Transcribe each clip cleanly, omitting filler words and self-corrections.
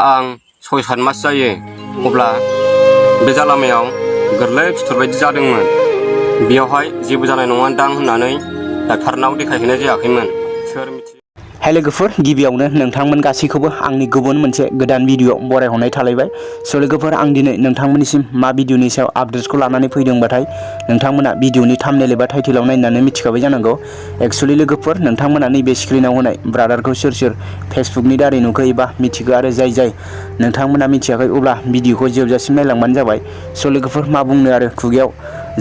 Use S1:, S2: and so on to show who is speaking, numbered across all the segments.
S1: आं 6-7 मास जायो अब्ला बे जालामायाव गोरलै फिथर बायदि जादोंमोन। बेयावहाय जेबो जानाय नङा दां होननानै डाक्टारनाव देखायहैनाय जायाखैमोन। सोर मिथियो।
S2: हाय लोगोफोर, गिबियावनो नोंथांमोन गासैखौबो आंनि गुबुन मोनसे गोदान भिडिअ बरायहरनाय थालायबाय। स' लोगोफोर, आं दिनै नोंथांमोननिसिम मा भिडिअनि सायाव आपडेट्सखौ लानानै फैदोंबाथाय नोंथांमोना भिडिअनि थाम्बनेल एबा टाइटेलाव नायनानै मिथिखाबाय जानांगौ। एक्सुअलि लोगोफोर, नोंथांमोना नैबे स्क्रिनाव होनाय ब्रादारखौ सोर सोर फेसबुकनि दारै नुखो एबा मिथिगौ, आरो जाय नोंथांमोना मिथियाखै अब्ला भिडिअखौ जोबजासिम नायलांबानो जाबाय। स' लोगोफोर, मा बुंनो आरो, खुगायाव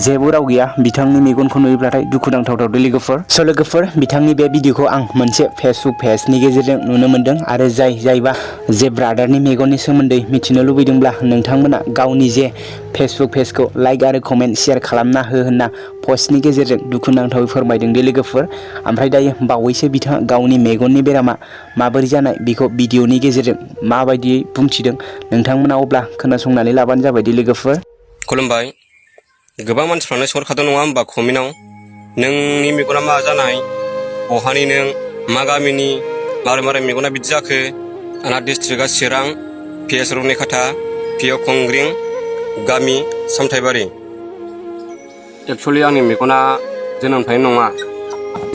S2: जेबो राव गैया। बिथांनि मेगनखौ नुयोब्लाथाय दुखुनांथाव दे लोगोफोर। स' लोगोफोर, बिथांनि बे भिडिअखौ आं मोनसे फेसबुक पेजनि गेजेरजों नुनो मोनदों, आरो जायबा जे ब्रादारनि मेगननि सोमोन्दै मिथिनो लुबैदोंब्ला नोंथांमोना गावनि जे फेसबुक पेजखौ लाइक आरो कमेन्ट शेयार खालामना हो होनना पस्टनि गेजेरजों दुखुनांथावै फोरमायदों दे लोगोफोर। ओमफ्राय दायो बावैसो बिथाङा गावनि मेगननि बेरामा माबोरै जानाय बेखौ भिडिअनि गेजेरजों माबायदियै बुंथिदों, नोंथांमोना अब्ला खोनासंनानै लाबानो जाबाय दे लोगोफोर।
S1: खुलुमबाय। गोबां मानसिफ्रानो सोंहरखादों नङा होमबा कमेन्टआव, नोंनि मेगना मा जानाय, बहानि नों, मा गामिनि, मारै मेगना बिदि जाखो। आंना डिस्ट्रिक्टआ चिरां, PS रुनिखाथा, PO कंग्रिं, गामि सामथाइबारि। एक्सुअलि आंनि मेगना जोनोमनिफ्रायनो नङा।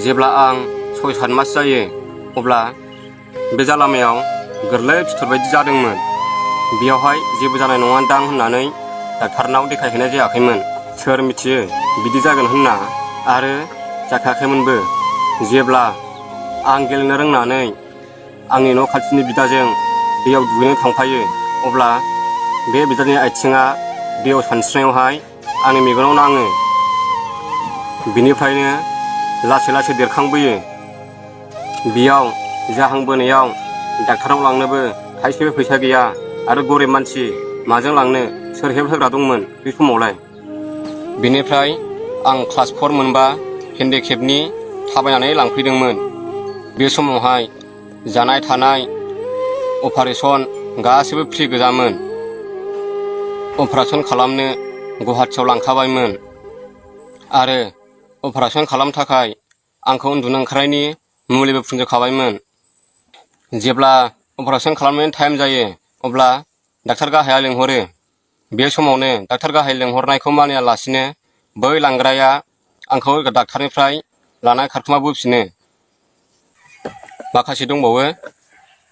S1: जेब्ला आं 6-7 मास जायो अब्ला बे जालामायाव गोरलै फिथर बायदि जादोंमोन। बेयावहाय जेबो जानाय नङा दां होननानै डाक्टारनाव देखायहैनाय जायाखैमोन। सोर मिथियो बिदि जागोन होनना, आरो जाखायाखैमोनबो। जेब्ला आं गेलेनो रोंनानै आंनि न' खाथिनि बिदाजों दैयाव दुगैनो थांफायो अब्ला बे बिदानि आथिङा दैयाव सानस्रिनायावहाय आंनि मेगनाव नाङो। बिनिफ्रायनो लासै देरखांबोयो। बेयाव जाहांबोनायाव डाक्टाराव लांनोबो थाइसेबो फैसा गैया, आरो गरिब मानसि माजों लांनो, सोर हेल्प होग्रा दंमोन बे समावलाय। बेनिफ्राय आं क्लास 4 मोनबा हेन्डिकेपनि थाबायनानै लांफैदोंमोन। बे समावहाय जानाय थानाय अपारेसन गासैबो फ्रि गोजामोन। अपारेसन खालामनो गुवाहाटियाव लांखाबायमोन, आरो अपारेसन खालामनो थाखाय आंखौ उन्दुनो ओंखारनायनि मुलिबो फुनजोबखाबायमोन। जेब्ला अपारेसन खालामनायनि टाइम जायो अब्ला डाक्टार गाहाया लिंहरो। बे समावनो डाक्टार गाहाय लिंहरनायखौ मानियालासिनो बै लांग्राया आंखौ डाक्टारनिफ्राय लानानै खारखुमा बोफिनो। माखासे दंबावो,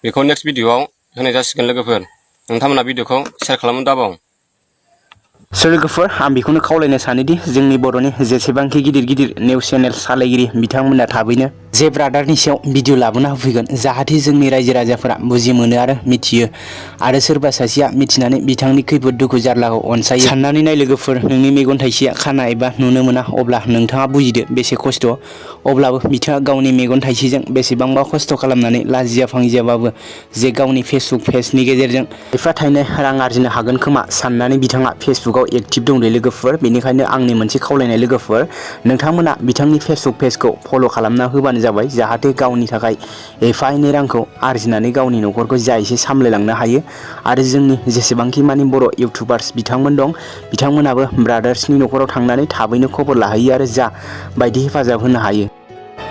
S1: बेखौ नेक्स्ट भिडिअआव होनाय जासिगोन लोगोफोर। नोंथांमोना भिडिअखौ शेयार खालामनो दाबाव।
S2: स' लोगोफोर, आं बेखौनो खावलायनो सानोदि जोंनि बर'नि जेसेबांखि गिदिर निउस चेनेल सालायगिरि बिथांमोना थाबैनो जे ब्रादारनि सायाव भिडिअ लाबोना होफैगोन, जाहाथे जोंनि रायजो राजाफोरा बुजि मोनो आरो मिथियो, आरो सोरबा सासेया मिथिनानै बिथांनि खैफोद दुखु जारलाखौ अनसायो। साननानै नाय लोगोफोर, नोंनि मेगन थाइसेया खाना एबा नुनो मोना अब्ला नोंथाङा बुजिदो बेसे खस्थ'। अब्लाबो बिथाङा गावनि मेगन थाइसेजों बेसेबांबा खस्थ' खालामनानै लाजिया फांजियाबाबो जे गावनि फेसबुक पेजनि गेजेरजों एफा थाइनै रां आरजिनो हागोन खोमा साननानै बिथाङा फेसबुकाव एक्टिभ दं दे लोगोफोर। बेनिखायनो आंनि मोनसे खावलायनाय लोगोफोर, नोंथांमोना बिथांनि फेसबुक पेजखौ फल' खालामना होबानो जाबाय, जाहाथे गावनि थाखाय एफा एनै रांखौ आरजिनानै गावनि न'खरखौ जा एसे सामलायलांनो हायो। आरो जोंनि जेसेबांखि मानि बर' इउटुबार्स बिथांमोन दं, बिथांमोनाबो ब्रादार्सनि न'खराव थांनानै थाबैनो खबर लाहैयो आरो जा बायदि हेफाजाब होनो हायो।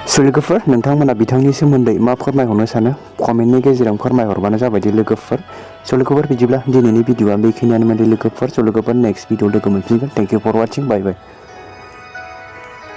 S2: स' लोगोफोर, नोंथांमोना बिथांनि सोमोन्दै मा फोरमायहरनो सानो कमेन्टनि गेजेरजों फोरमायहरबानो जाबाय दे लोगोफोर। स' लोगोफोर, बिदिब्ला दिनैनि भिडिअआ बेखिनियानोमोन दे लोगोफोर। स' लोगोफोर, नेक्स्ट भिडिअ लोगो मोनफिनगोन। Thank you for watching. Bye bye.